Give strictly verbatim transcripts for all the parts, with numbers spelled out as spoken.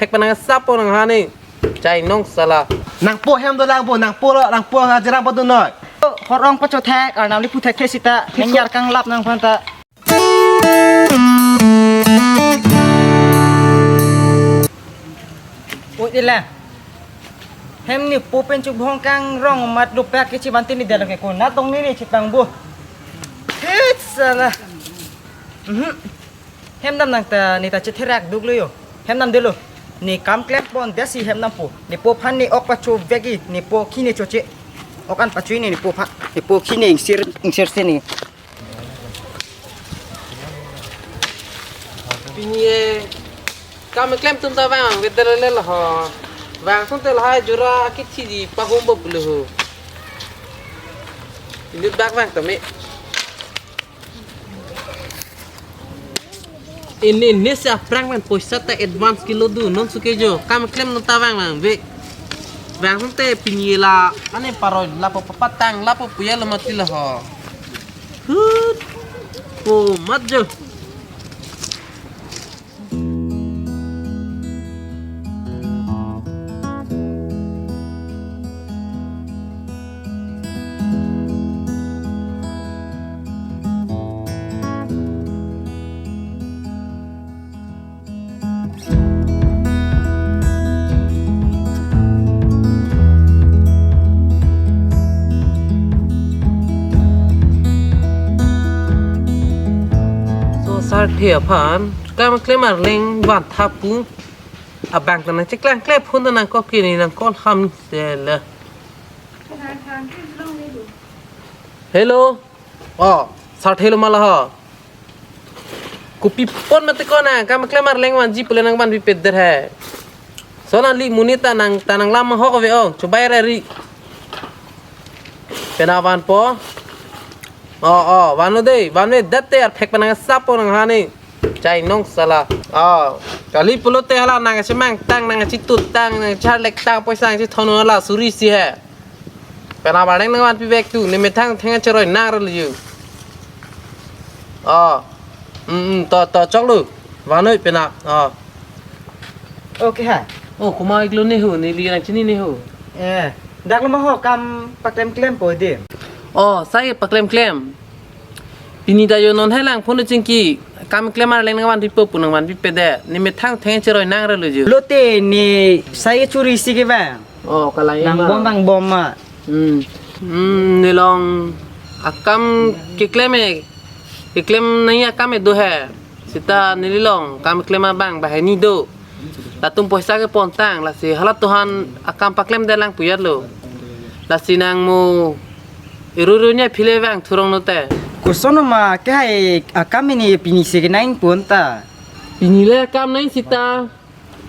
Thek penang sapo nang hani. Chai nong sala. Nangpo hem dolang bo, nangpo lo, nangpo hajira bo dunoi. Hor-ong pachothek, arnam li puthekthe sita, neng yar kanglap nangphan ta. Oi, ila. Hem nepo pen chubhong kangrong mat rupiah ke chibanti ni dalo ke ko. Na tong ni ni chipang bo. Hit sala. Mhm. Hem dam nang ta ni ta chetherak duk lo yo. Hem dam delo. Ni kam klem pon desi hem dampo. Nepo aphan ni ok pacho vegi, nepo kine choche. Ok an pacho ni nepo aphan. Nepo kine ingsir, ingsir se ni. Pini e kam klem atum ta vang, vang veder le lo ho. Vang sung te lahai jura akithi di pahum bo pulo ho. Ini bak vang tame. Ini, ini si aphrang vang poisa ta advance kilo du, non suke jo. Kam klem non ta vang vang, vek. Vang sung te pini la, ane paroi, lapu papatang, lapu puya lo mati lo ho. Hut. Po mat jo. So sarthe aphan kam klem arleng van thapu abang ta nang cheklang klep phone ta nang kok kini nang call ham se le. Hello. Oh, sarthe lo mala ho. Kopi pon mate ko na, kam klem arleng vanji pule nang vanpi peder he. So nangli monit ta nang, ta nang lam hok ave ong, chobai ra ri. Pena vanpo. Oh, oh, vanlo dei, vanve det te arphek penang sapo nang hani. Chai nong sala. Oh, kali pulote hala nang chemang tang, nang chitut tang, nang charlek tang, poisa nang chithon hala suri si he. Pena bareng nang vanpi vek tu, ne methang theng cheroi nang rel yu. Oh. Hmm, hmm, to, to, chok lu. Vanoi pena. Oh. Okay ha. Oh, kuma iklo ne ho, neli nang chini ne ho. Eh, dak lo ma ho kam paklem klem po de. Oh, sai paklem klem. Pini ta yo non hai lang phone chingki kam klem arleng nang vanpi po pu nang vanpi pede. Ne methang theng cheroi nang rel yu. Lote ne sai churi si ke ba. Oh, kalang nang ma. Bom bang bom ma. Hmm. Hmm, nelong akam keklem e. Keklem nai akam e do he. Sita nelilong kam klem abang bahini do. Latum poisa ke pontang lasi hala tuhan akam paklem delang puyat lo. Lasi nang mo iruru nya phile vang thurong note. Koson ma ke hai akam ini pini se ke nang pon ta. Pini le akam nang sita.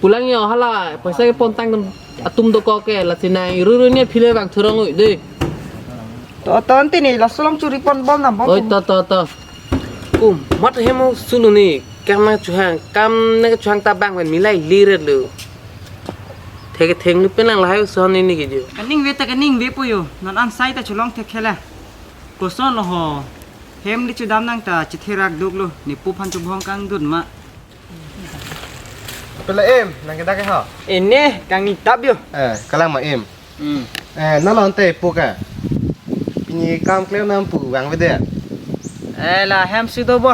Pulang yo hala, poisa ke pontang atum dokok ke, lasi nang iruru nya phile vang thurong ui de. To, to, ante ni, laso along churi pon bom na bom. Oi, to, to, to. Kum, mat hemo sunu ni, kam nang chuhang, kam nang chuhang ta bang ven milai liret lu. Theke theng lu penang lahai uson ni ni ke jo. Kaning ve ta kaning ve po yo, non an sai ta chulong thek khela. Koson lo ho, hem di chudam nang ta chitherak duk lo, nepo aphan chubhong kangdun ma. Pela em, nang kita ke ha? Ene, kang ni tap yo. Eh, kalang ma em. Hmm. Eh, nalo ante pu ka. Pini kam klem nang pu vang vede. Eh, la hem si do bo.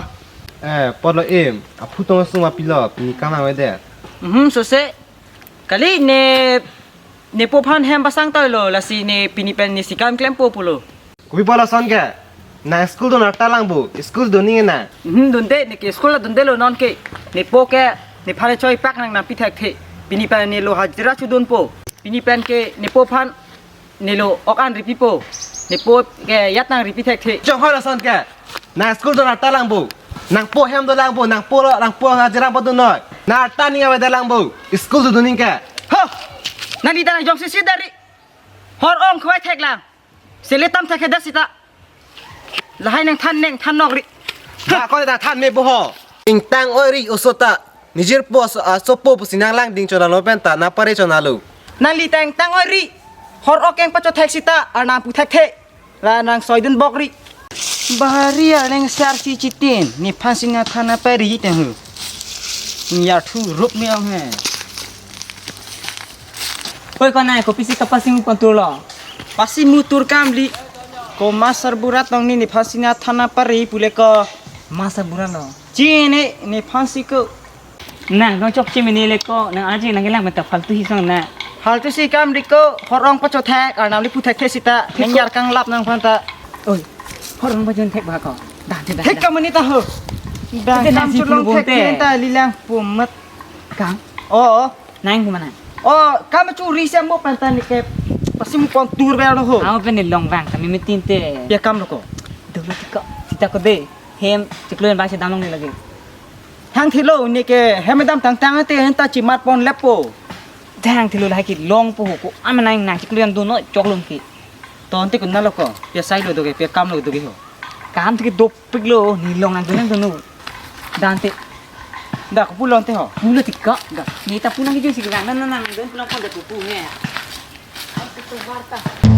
Eh, polo em, aphu tong sung ma pilo, pini kam vang vede. Mhm, so se. Kali ne, nepo aphan hem pasang toilo, lasi ne pini pen ne si kam klem po pulo. Kopi polo son ke? Nang school dun arta lang bu, school dun ni na. Hmm, dunde, ne ke school la dunde lo non ke. Nepo ke, nephan choi pak nang nangpi thekthe. Pini pen ne lo hajira chudun po. Pini pen ke nepo aphan ne lo ok an ripi po. Nepo ke yat nang ripi thekthe. Chong hoi lo son ke? Nang school dun arta lang bu. Nangpo hem dolang bu, nangpo lo, nangpo hajira bo dunnoi. Nang arta ning avedet lang bu. School dun ning ke. Ho! Nangli ta nang jongsi si dari. Hor-ong khwai thek lang. Sele tam thek hedet sita. Lahai nang than neng than nok ri. Ba ko ta than me bo ho. Ingtang oi ri osota. Nijir po aso, aso po pusi nang lang ding chonalo pen ta nang pare chonalo. Nangli ta ingtang oi ri. Hor-ok keng pacho thek sita arnam pu thekthe. La nang soi dun bok ri. Bahari arleng sar si chitin. Nephan si nang than nang pare te hu. Ni ya thu rup me ong he. Koi ko nai, kopisi kapasi mu pontur lo? Pasi mu tur kam li. Ko Master Bura tong ni, nephan si na thana pari pule ko. Master Bura lo. Chini, nephan si ko. Nang dong chokche mene le ko, nang aji nang kelang meta faltu hisong na. Faltu si kam di ko, hor-ong pachot thek, arnam le pu thekthe sita, nang yar kanglap nangphan ta. Oi, hor-ong pachot thek ba ko. Dah, dah, dah, thek dah. Kam ni ta ho. Dah, dah, kam dah, si chulong pulu thek bonte. Ni ta lilang pumat. Kam? Oh, oh. Nang kumana? Oh, kam churi si mo panta ni ke. Pasi mu pontur be lo ho. Amo pen ni long vang, kami meeting te. Pia kam lo ko. Dolo ti ko. Sita ko de. Hem, chiklo abang si damlong ni lagi. Thang thilo ni ke, hem dam tang tang te, hen ta chimat pon lepo. Thang thilo lahai ke longpo ho ko, amen nang nang chiklo an dono choklong ke. Ton te kun na lo ko, pia sai lo do ke, pia kam lo do ke ho. Kam te ke dopik lo, ni long nang dono dono. Dan te. Da ko pu long te ho. Pulo ti ko. Da. Ni ta pu nang ke jeng si ke nang, nang, nang, nang, don pu long pon da pu pu ne. Aku tu warta.